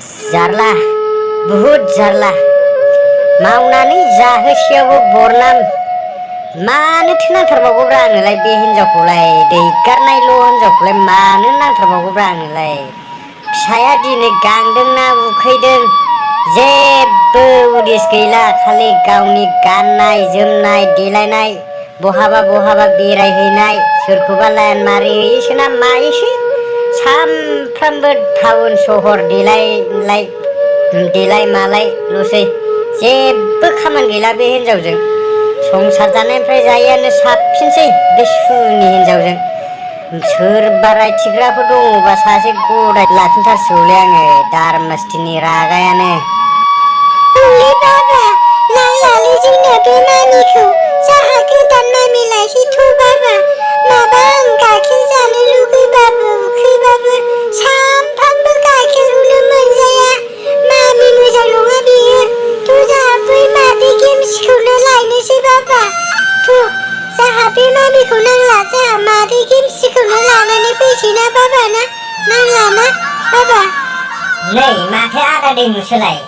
जारला बुहुद जारला मावनानै जाहोसेयावबो बरनाम मानोथो नांथारबावगौब्रा आंनोलाय बे हिनजावखौलाय दैगारनायल' हिनजावखौलाय मानो नांथारबावगौब्रा आंनोलाय फिसाया दिनै गांदोंना उखैदों जेबो उदिस गैला खालि गावनि गाननाय जोमनाय देलायनाय बहाबा बहाबा बेरायहैनाय सोरखौबा लाइन मारिहैयोसो ना मायोसो सामफ्रामबो टाउन सहर देलाय मालायल'सै जेबो खामानि गैला बे हिनजावजों संसार जानायनिफ्राय जायैआनो साबसिनसै बे सुनि हिनजावजों सोरबा रायथिग्राफोर दङबा सासे गदाय लाफिनथारसिगौलै आङो दारमासथिनि रागायानो औलै बाबा नांलालै जोंनो बे मामिखौ जाहा गोदान मामि लायसैथ' बाबा माबा आं गाइखेर जानो लुगैबाबो उखैबाबो सामफ्रामबो गाइखेरखौनो मोनजाया मामि मोजां नङा बेयो थ' जाहा बै मादै गेमस्रिखौनो लायनोसै बाबा थ' जाहा बे मामिखौ नांला जाहा मादै गेमस्रिखौनो लानानै फैसै ना बाबा ना नांला ना बाबा नै माथो आदा दैमुसोलाय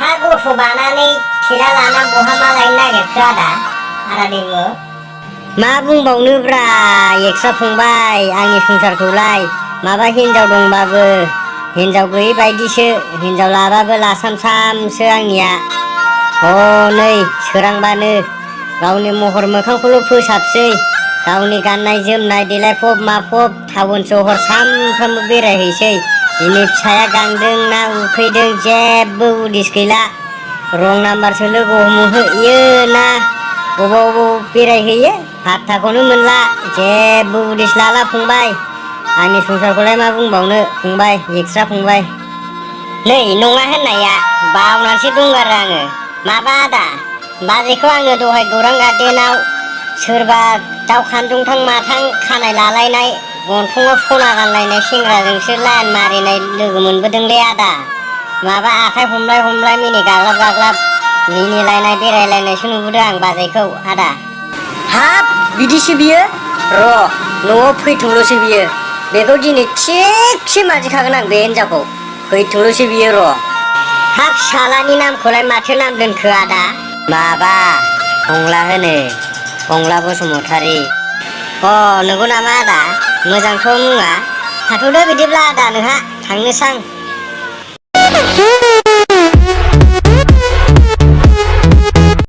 हा गथ' बानानै थेला लाना बहा मा लायनो नागिरखो आदा दैमु मा बुंबावनोब्रा एक्सट्रा फंबाय आंनि संसारखौलाय माबा हिनजाव दंबाबो हिनजाव गैयै बायदिसो हिनजाव लाबाबो लासामसामसो आंनिया हनै सोरांबानो गावनि महर मोखांखौल' फोसाबसै गावनि गाननाय जोमनाय देलायफब माफब टाउन सहर सामफ्रामबो बेरायहैसै दिनै फिसाया गांदों ना उखैदों जेबो उदिस गैला रं नाम्बारसो लोगो हमहैयो ना बबाव बेरायहैयो फात्ताखौनो मोनला जेबो उदिस लाला फंबाय आंनि संसारखौलाय मा बुंबावनो फंबाय एक्सट्रा फंबाय नै नङा होननाया बावनानैसो दंगारो आङो माबा आदा बाजैखौ आङो दहाय गौरां गार्डेनाव सोरबा दाउ खानजंथां माथां खानाय लालायनाय गन्थङाव सना गानलायनाय सेंग्राजोंसो लाइन मारिनाय लोगो मोनबोदोंलै आदा माबा आखाइ हमलाय हमलाय मिनि गाग्लाब मिनिलायनाय बेरायलायनायसो नुबोदों आं बाजैखौ आदा हाब बिदिसो बियो र' न'आव फैथोंल'सै बियो बेखौ दिनै थिगसे माजिखागोन आं बे हिनजावखौ फैथोंल'सै बियो र' हाब सालानि नामखौलाय माथो नाम दोनखो आदा माबा हंला होनो हंला बसुमतारी अ नंगौ नामा आदा मोजांथ' मुङा थाथ'दो बिदिब्ला आदा नोंहा थांनोसां